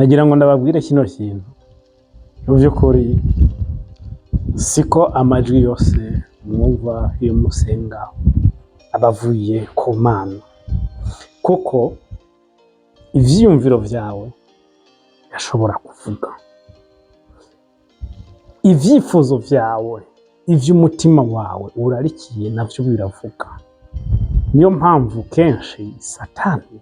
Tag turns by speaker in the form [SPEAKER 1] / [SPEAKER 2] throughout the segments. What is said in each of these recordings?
[SPEAKER 1] Nagira ngo ndababwire kino kintu. Mu by'ukuri siko amajwi yose mwumva iyo musenga aba avuye ku Mana, kuko ivyiyumviro vyawe birashobora kuvuga, ivyifuzo vyawe, ivy'umutima wawe urarikiye navyo biravuga. Niyo mpamvu kenshi Satani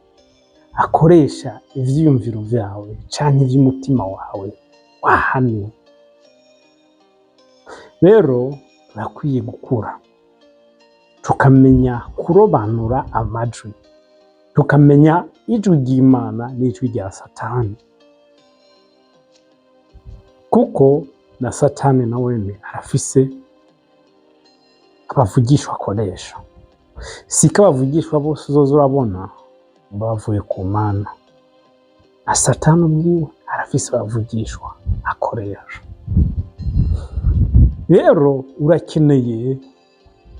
[SPEAKER 1] akoresha ivyiyumviro vyawe canke ivy'umutima wawe wahaniwe. Rero turakwiye gukura, tukamenya kurobanura amajwi, tukamenya ijwi ry'Imana n'ijwi rya Satani, kuko na Satani nawene arafise abavugishwa akoresha. Siko abavugishwa bose uzoza urabona bavuye ku Mana. Na Satani ubwiwe arafise abavugishwa akoresha. Rero urakeneye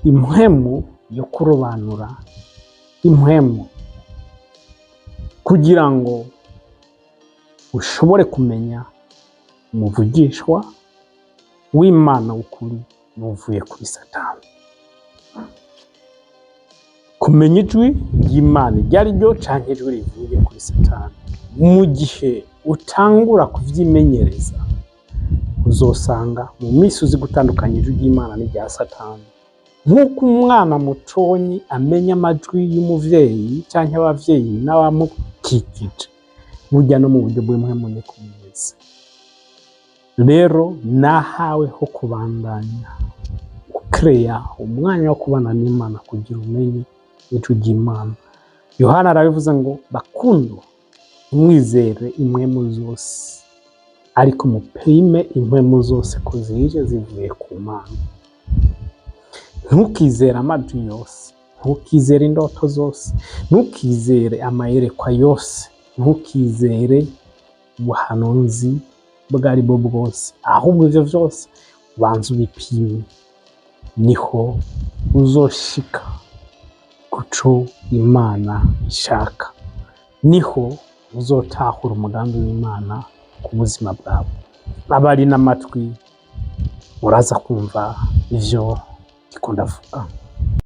[SPEAKER 1] impwemu yo kurobanura impwemu kugira ngo ushobore kumenya umuvugishwa w'Imana w'ukuri n'uvuye kuri Satani. Kumenya ijwi ry'Imana iryo ari ryo canke ijwi rivuye kuri Satani. Mu gihe utangura kuvyimenyereza, uzosanga mu minsi uzi gutandukanya ijwi ry'Imana n'irya Satani. Nk'uko umwana mutonyi amenya amajwi y'umuvyeyi canke abavyeyi n'abamukikije, burya no mu buryo bw'impwemu niko bimeze. Rero nahawe ho kubandanya ukereya umwanya wo kubana n'Imana kugira umenye ijwi ry'Imana. Yohana arabivuze ngo: "Bakundwa, ntimwizere impwemu zose, ariko mupime impwemu zose ko zije zivuye ku Mana." Ntukizere amajwi yose, ntukizere indoto zose, ntukizere amayerekwa yose, ntukizere ubuhanuzi ubwo ari bwo bwose, ahubwo ivyo vyose ubanze ubipime, niho uzoshika kuco Imana ishaka, niho uzotahura umugambi w'Imana ku buzima bwawe. Abari n'amatwi muraza kumva ivyo ndiko ndavuga.